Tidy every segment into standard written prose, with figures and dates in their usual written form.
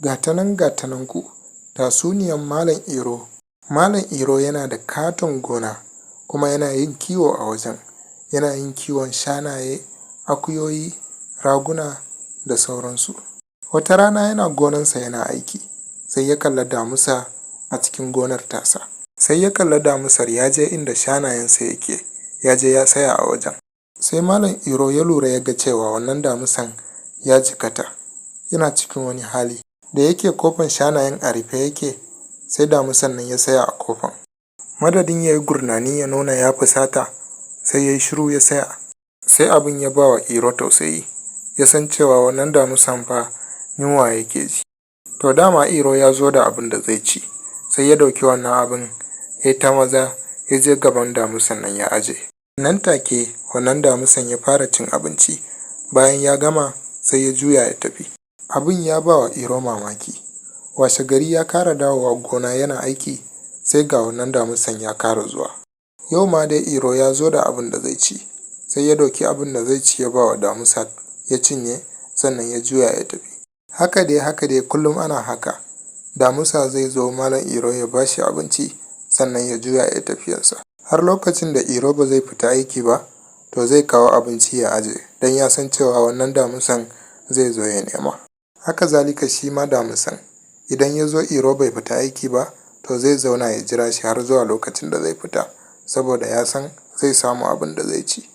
Gatanan gatananku, tatsuniyan Malam Iro. Malam Iro yana da katon gona kuma yana yin kiwo a wajen. Yana yin kiwon shanaye, akuyoyi, raguna da sauransu. Wata rana yana gonansa yana aiki, sai ya kalla damusa a cikin gonar tasa. Sai ya kalla damusar ya je inda shanayensa yake, ya je ya tsaya a wajen. Sai Malam Iro ya lura ya ga cewa wannan damusan ya jikkata, yana cikin wani hali. Da yake kofan shanayen a rufe yake, sai damusan nan ya tsaya a kofan. Madadin ya yi gurnani ya nuna ya fusata, sai ya yi shiru ya tsaya. Sai abin ya ba wa Iro tausayi, ya san cewa wannan damusan fa yunwa yake ji. To dama Iro ya zo da abin da zai ci, sai ya ɗauki wannan abin ya yi ta maza ya je gaban damusan nan ya aje. Nan take wannan damusan ya fara cin abinci, bayan ya gama sai ya juya ya tafi. Abin ya ba wa Iro mamaki. Washe gari ya kara dawowa gona yana aiki, sai ga wannan damusan ya kara zuwa. Yau ma dai Iro ya zo da abin da zai ci, sai ya ɗauki abin da zai ci ya ba wa damusa ya cinye, sannan ya juya ya tafi. Haka dai haka dai kullum ana haka. Damusa zai zo Malam Iro ya ba shi abinci, sannan ya juya ya tafiyansa. Har lokacin da Iro ba zai fita aiki ba, to zai kawo abinci ya aje, don ya san cewa wannan damusan zai zo ya nema. Haka zalika shi ma damusan, idan ya zo Iro bai fita aiki ba, to zai zauna ya jira shi har zuwa lokacin da zai fita, saboda ya san zai samu abin da zai ci.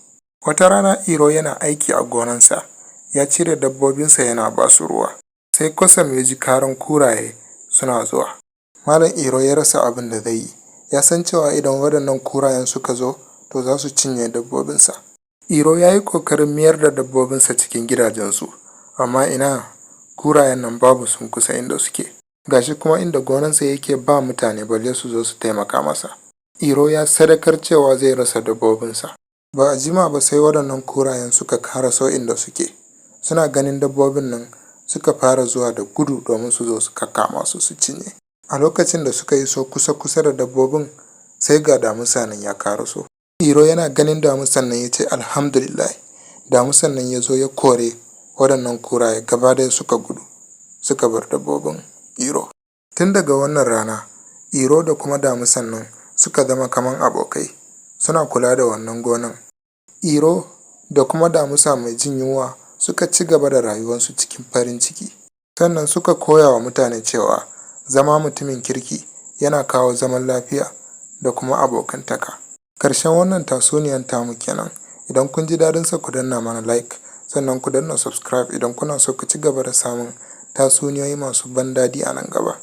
Wata rana Iro yana aiki a gonansa, ya cire dabbobinsa yana ba su ruwa. Sai kwatsam ya ji karan kuraye suna zuwa. Malam Iro ya rasa abin da zai yi. Ya san cewa idan waɗannan kurayen suka zo, to za su cinye dabbobinsa. Iro ya yi ƙoƙarin mayar da dabbobinsa cikin gidajensu, amma ina, kurayen nan babu sun kusa inda suke. Gashi kuma inda gonansa yake ba mutane balle su zo su taimaka masa. Iro ya sadaukar cewa zai rasa dabbobinsa. Ba a jima ba sai waɗannan kurayen suka karaso inda suke. Suna ganin dabbobin nan suka fara zuwa da gudu domin su zo su kakkama su su cinye. A lokacin da suka iso kusa-kusa da dabbobin, sai ga damusa nan ya karaso. Iro yana ganin damusan nan ya ce alhamdulillah. Damusan nan ya zo ya kore waɗannan kuraye gaba ɗaya suka gudu, suka bar dabbobin Iro. Tun daga wannan rana, Iro da kuma damusan nan suka zama kaman abokai, suna kula da wannan gonan. Iro da kuma damusa mai jin yunwa suka ci gaba da rayuwarsu cikin farin ciki. Sannan suka koya wa mutane cewa zama mutumin kirki yana kawo zaman lafiya da kuma abokantaka. Karshen wannan tatsuniyan tamu kenan. Idan kun ji daɗinsa, ku danna mana like, sannan ku danna subscribe idan kuna so ku ci gaba da samun tatsuniyoyi masu ban daɗi a nan gaba.